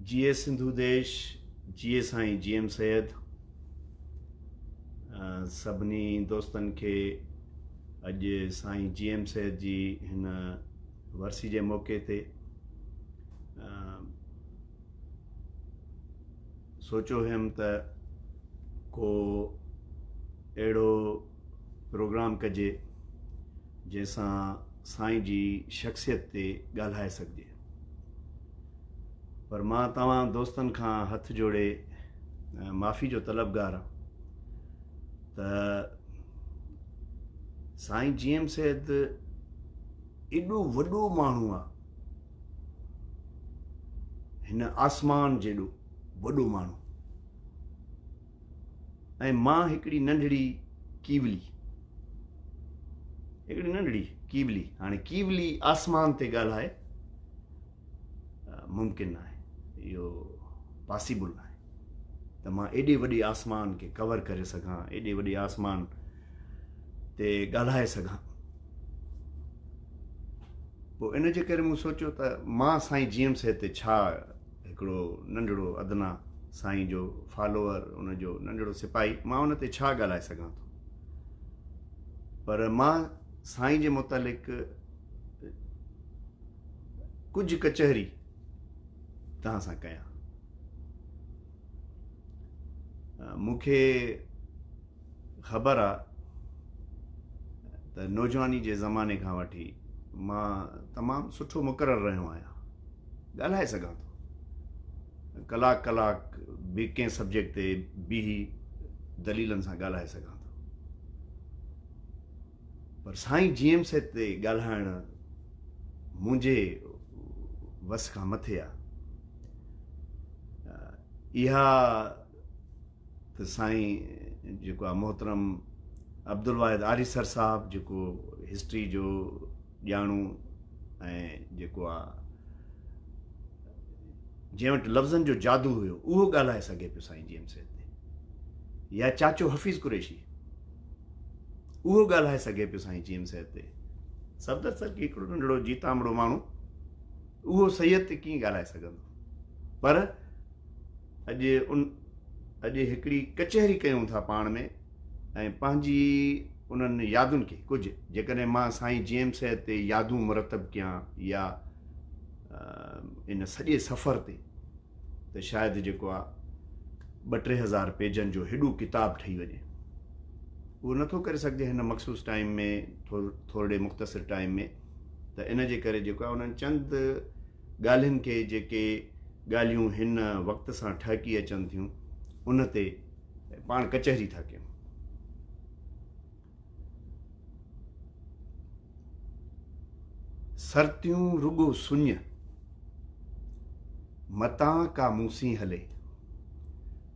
جيئي سنڌو ديش جيئي سائين جي ايم سيد سڀني دوستن کي اڄ سائين جي ايم سيد جي هن ورسي جي موقعي تي سوچيو هيم ته ڪو اهڙو پروگرام ڪجي جنهن سان سائين جي شخصيت تي ڳالهائي سگهجي پر مان توهان دوستن کان هٿ جوڙي معافي جو طلبگار آهيان ته سائين جي ايم سيد ايڏو وڏو ماڻهو آ هن آسمان جيڏو وڏو ماڻهو ۽ مان هڪڙي ننڍڙي ڪيولي هڪڙي ننڍڙي ڪيولي هاڻي ڪيولي آسمان تي ڳالهائي ممڪن ناهي اهو پاسيبل ناهي ته مان ايڏي وڏي آسمان کي ڪور ڪري سگهان ايڏي وڏي آسمان تي ڳالهائي سگهان پوء ان جي ڪري مون سوچيو ته مان سائين جي ايم سيد تي ڇا هڪڙو ننڍڙو ادنا سائين جو فالوور ان جو ننڍڙو سپاهي مان ان تي ڇا ڳالهائي سگهان ٿو پر مان سائين جي متعلق ڪجهه ڪچهري توهان سان ڪيان. مون کي خبر آ ته نوجواني جي زماني کان وٺي مان تمام سٺو مقرر رهيو آهيان، ڳالهائي سگهان ٿو، ڪلاڪ ڪلاڪ به ڪنهن سبجيڪٽ تي بيهي دليلن سان ڳالهائي سگهان ٿو. پر سائين جي ايم سيد تي ڳالهائڻ منهنجي وس کان مٿي آ. اها ته سائين جيڪو آ محترم عبدالواحد آريسر صاحب جيڪو هسٽري جو ڄاڻو ۽ جيڪو آ جنهن وٽ لفظن جو جادو هيو اهو ڳالهائي سگهي پيو سائين جي ايم سيد تي يا چاچو حفيظ قريشي اهو ڳالهائي سگهي پيو سائين جي ايم سيد تي. صفدر سرڪي هڪڙو ننڍڙو جيتامڙو ماڻهو اهو سيد تي ڪيئن ڳالهائي سگهندو. پر اڄ ان اڄ هڪڙي ڪچهري ڪيون ٿا پاڻ ۾ ۽ پنهنجي انهن يادن کي ڪجهه جيڪڏهن مان سائين جي ايم سيد تي يادون مرتب ڪيان يا ان سڄي سفر تي ته شايد جيڪو آ ٻه 3000 پيجن جو هيڏو ڪتاب ٺهي وڃي. اهو نٿو ڪري سگهجي هن مخصوص ٽائيم ۾ ٿورڙي مختصر ٽائيم ۾ ته ان جي ڪري جيڪو آ انهن چند ڳالهين کي جيڪي ڳالهيون هن وقت سان ٺهڪي اچن ٿيون ان تي پاڻ ڪچهري ٿا ڪيون. سرتيون رڳو سڃ، متان ڪا مون سين هلي.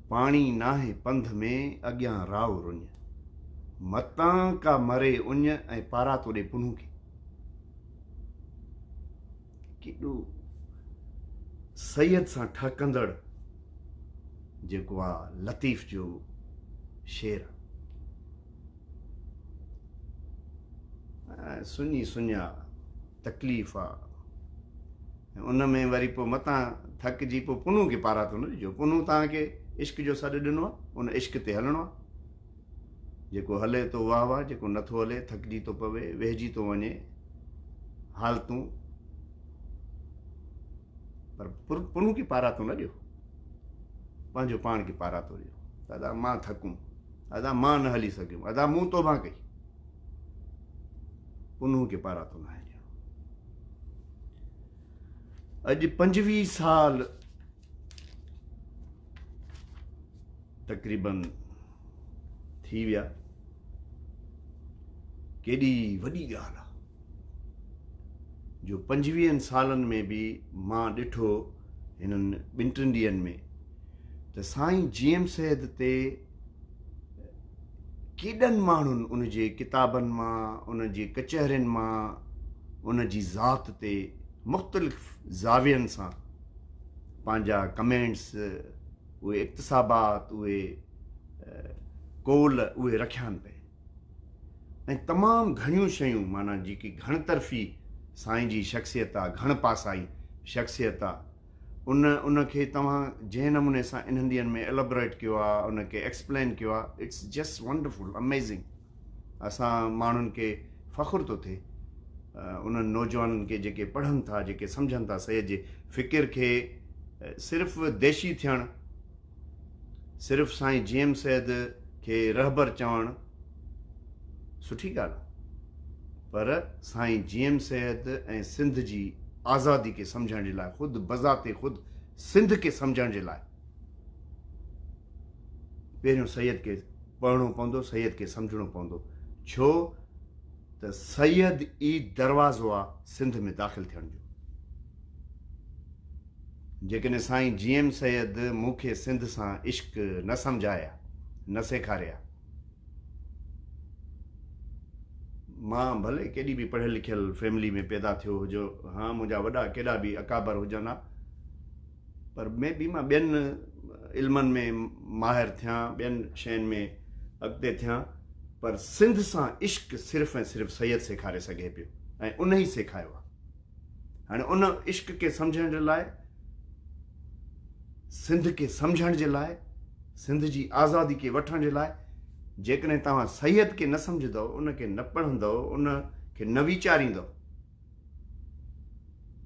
پاڻي ناهي پنڌ ۾، اڳيان رائو رڃ. متان ڪا مري اڃ ۽ پاراتو ڏي پنهون کي. ڪيڏو سيد سان ٺهڪندڙ جيڪو آ لطيف جو شعر آ. سڃي سڃا تڪليف آ ۽ ان ۾ وري پوء متان ٿڪجي پوء پنهون کي پاراتو نه ڏجو. پنهون توهان کي عشق جو سڏ ڏنو آ، ان عشق تي هلڻو آ. جيڪو هلي ٿو واهه واهه، جيڪو نٿو هلي ٿڪجي ٿو پوي، ويهجي ٿو وڃي، حالتون پر پنهون کي پاراتو نه ڏيو، پنهنجو پاڻ کي پاراتو ڏيو ته ادا مان ٿڪم، ادا مان نه هلي سگهيم، ادا مون توبه ڪئي. پنهون کي پاراتو ناهي ڏيڻو. اڄ 25 سال تقريبن ٿي ويا. ڪيڏي وڏي ڳالهه آ جو پنجويهن سالن ۾ به مان ڏٺو هنن ٻن ٽن ڏينهن ۾ ته سائين جي ايم سيد تي ڪيڏن ماڻهن ان جي ڪتابن مان، ان جي ڪچهرين مان، ان جي ذات تي مختلف زاوين سان پنهنجا ڪمينٽس، اهي اقتسابات، اهي قول اهي رکيا آهن پئي ۽ تمام گهڻيون شيون معنيٰ جيڪي گهڻ طرفي سائين جي شخصيت آ، گهڻ پاسائي شخصيت آ. ان ان کي توهان جنهن نموني سان انهن ڏينهن ۾ ايلابوريٽ ڪيو آ ان کي ايڪسپلين ڪيو آ اٽس جسٽ ونڊرفل اميزنگ اسان ماڻهن کي فخر ٿو ٿئي انهن نوجوانن کي جيڪي پڙهن ٿا جيڪي سمجهن ٿا سيد جي فڪر کي صرف ديشي ٿيڻ صرف سائين جي ايم سيد کي رهبر چوڻ سٺي ڳالهه پر سائين جي ايم سيد ۽ سنڌ جي آزادي کي سمجهڻ جي لاء خود بذات خود سنڌ کي سمجهڻ جي لاء پهريون سيد کي پڙهڻو پوندو سيد کي سمجهڻو پوندو ڇو ته سيد ئي دروازو آ سنڌ ۾ داخل ٿيڻ جو. جيڪڏهن سائين جي ايم سيد مون کي سنڌ سان عشق نه سمجهائي ها، نه سيکاري ها. مان ڀلي ڪيڏي به پڙهيل لکيل فيملي ۾ پيدا ٿيو هجان ها، منهنجا وڏا ڪيڏا به اڪابر هجن ها، پر مي بي مان ٻين علمن ۾ ماهر ٿيان، ٻين شين ۾ اڳتي ٿيان، پر سنڌ سان عشق صرف ۽ صرف سيد سيکاري سگهي پيو ۽ ان ئي سيکايو آهي. هاڻي ان عشق کي سمجهڻ جي لاء سنڌ کي سمجهڻ جي لاء سنڌ جي آزادي کي وٺڻ جي لاء جيڪڏهن توهان سيد کي نه سمجهندؤ ان کي نه پڙهندؤ ان کي نه ويچاريندؤ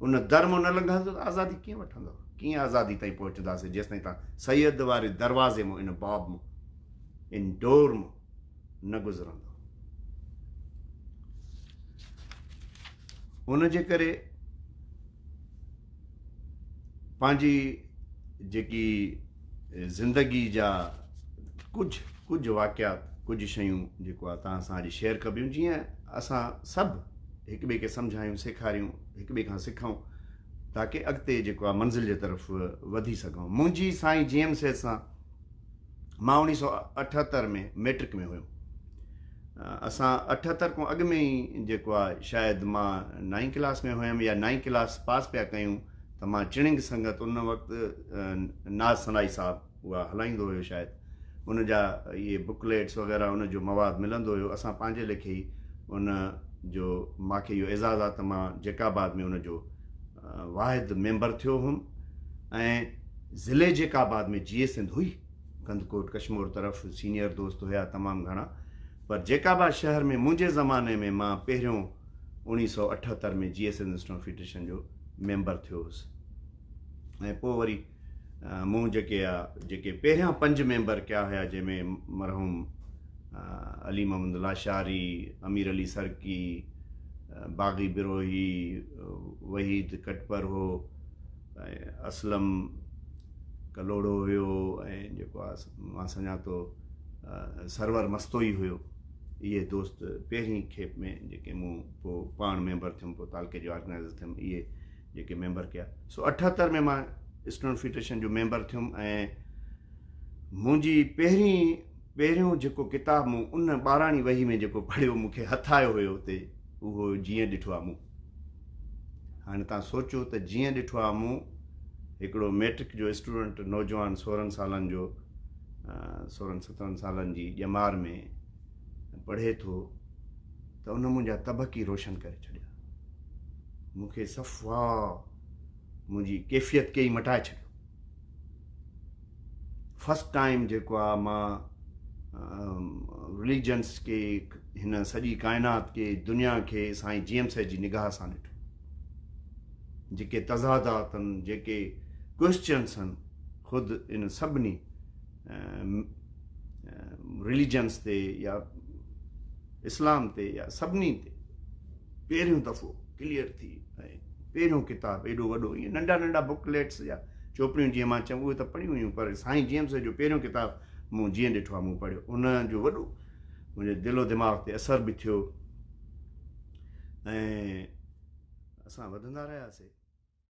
ان در مان نه لنگهندؤ ته آزادي ڪيئن وٺندؤ ڪيئن آزادي تائين پهچنداسين جيستائين توهان سيد واري دروازي مان ان باب مان ان ڊور مان نه گذرندو. ان جي ڪري پنهنجي جيڪي زندگي جا ڪجهه ڪجهه واقعات ڪجهه شيون جيڪو آهي توهان سان اڄ شيئر ڪبيون جيئن اسان سڀ هڪ ٻئي کي سمجهايون سيکاريون هڪ ٻئي کان سکون تاڪي اڳتي جيڪو آهي منزل جي طرف وڌي سگهون منهنجي سائين جي ايم سيد سان مان اوڻيهه سو 78 ۾ ميٽرڪ ۾ هيم. اسان 78 کان اڳ ۾ ئي جيڪو آ شايد مان نائين ڪلاس ۾ هيم يا نائين ڪلاس پاس پيا ڪيون ته مان چڻنگ سنگت ان وقت ناز سنائي صاحب اها هلائيندو هيو شايد ان جا اهي بڪليٽس وغيره ان جو مواد ملندو هيو اسان پنهنجي ليکي ئي ان جو ماکي اهو اعزاز آ ته مان جيڪب آباد ۾ ان جو واحد ميمبر ٿيو هئم ۽ ضلعي جيڪب آباد ۾ جيئي سنڌ هئي. ڪنڌڪوٽ ڪشمور طرف سينيئر دوست هيا تمام گهڻا پر جيڪب آباد شهر ۾ منهنجي زماني ۾ مان پهريون 1978 ۾ جيئي سنڌ اسٽوڊنٽ فيڊريشن جو ميمبر ٿيو هوس ۽ پوء وري مون جيڪي آ جيڪي پهريان پنج ميمبر ڪيا هيا جنهن ۾ مرحوم علي محمد لاشاري، امير علي سرڪي، باغي بروهي، وحيد ڪٽپر هو ۽ اسلم ڪلهوڙو هيو ۽ جيڪو آ مان سڃاتو سرور مستوئي هيو. اهي دوست پهرين کيپ ۾ جيڪي مون پوء پاڻ ميمبر ٿيم پوء تعلقي جو آرگنائيزر ٿيم اهي جيڪي ميمبر ڪيا سو 78 ۾ مان اسٽوڊنٽ فيڊريشن جو ميمبر ٿيم ۽ منهنجي پهرين پهريون جيڪو ڪتاب مون ان ٻاراڻي وهي ۾ جيڪو پڙهيو مون کي هٿ آيو هيو اتي اهو جيئن ڏٺو آ مون. هاڻي تان سوچو ته جيئن ڏٺو آ مون هڪڙو ميٽرڪ جو اسٽوڊنٽ نوجوان سورهن سالن جو سورهن سترهن سالن جي ڄمار ۾ پڙهي ٿو ته ان منهنجا طبق ئي روشن ڪري ڇڏيا. مون کي صفا منهنجي ڪيفيت کي ئي مٽائي ڇڏيو. فرسٽ ٽائيم جيڪو آ مان رليجنس کي هن سڄي ڪائنات کي دنيا کي سائين جي ايم سيد جي نگاهه سان ڏٺو جيڪي تضادات آهن جيڪي ڪويسچنس آهن خود ان سڀني رليجنس تي يا اسلام تي يا سڀني تي پهريون دفعو ڪليئر ٿي ۽ پهريون ڪتاب ايڏو وڏو ائين ننڍا ننڍا بڪليٽس يا چوپڙيون جيئن مان چيم اهي ته پڙهيون هيون پر سائين جي ايم سيد جو پهريون ڪتاب مون جيئن ڏٺو آهي مون پڙهيو ان جو وڏو منهنجي دل و دماغ تي اثر به ٿيو ۽ اسان وڌندا رهياسي.